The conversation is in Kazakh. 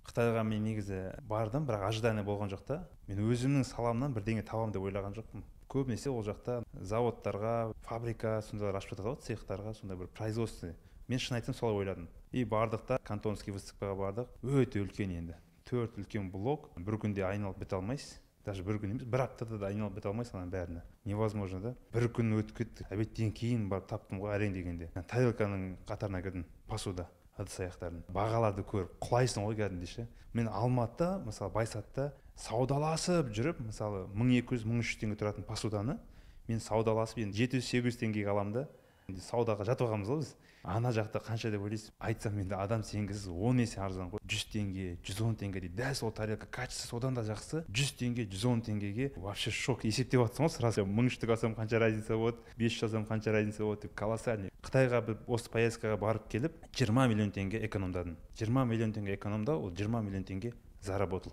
Қытайға мен негізі бардым, бірақ ожидание болған жоқ та. Мен өзімнің саламнан бірдеңе табамын деп ойлаған жоқпын. Көбінесе ол жақта заводтарға, фабрика сондайлар ашып жатады ғой, цехтарға, сондай бір производственный. Мен шын айтсам, солай ойладым. И бардық та, Кантонский выставкаға бардық. Өте үлкен енді. Төрт үлкен блок, бір күнде айналып біте алмайсыз. Даже бір күн емес, бір аптада да айналып біте алмайсың ананың бәріне. Невозможно да. Бір күн өтіп кетті. Обедтен кейін барып таптым ғой әрең дегенде. Тарелканың қатарына кірдім, посуда, ыдыс аяқтарын. Бағаларды көріп құлайсың ғой кәдімгідей ше. Мен Алматыда, мысалы, Байсатта саудаласып жүріп, мысалы, 1200, 1300 теңге тұратын посуданы мен саудаласып енді 700, 800 теңгеге аламын да. Енді саудаға жатып алғанбыз ғой біз. Ана жақта қанша деп ойлайсыз? Айтсам, енді адам сенгісіз, 10 есе арзан ғой. 100 теңге, 110 теңге дейді. Дәл сол тарелка, качество содан да жақсы, 100 теңге, 110 теңгеге. Вообще шок. Есептеп жатырсың ғой сразу: мың штук алсам, қанша разница болады, 500 алсам, қанша разница болады деп. Колоссальный. Қытайға бір осы поездкаға барып келіп, 20 миллион теңге экономдадым. 20 миллион теңге экономдау — ол 20 миллион теңге заработал.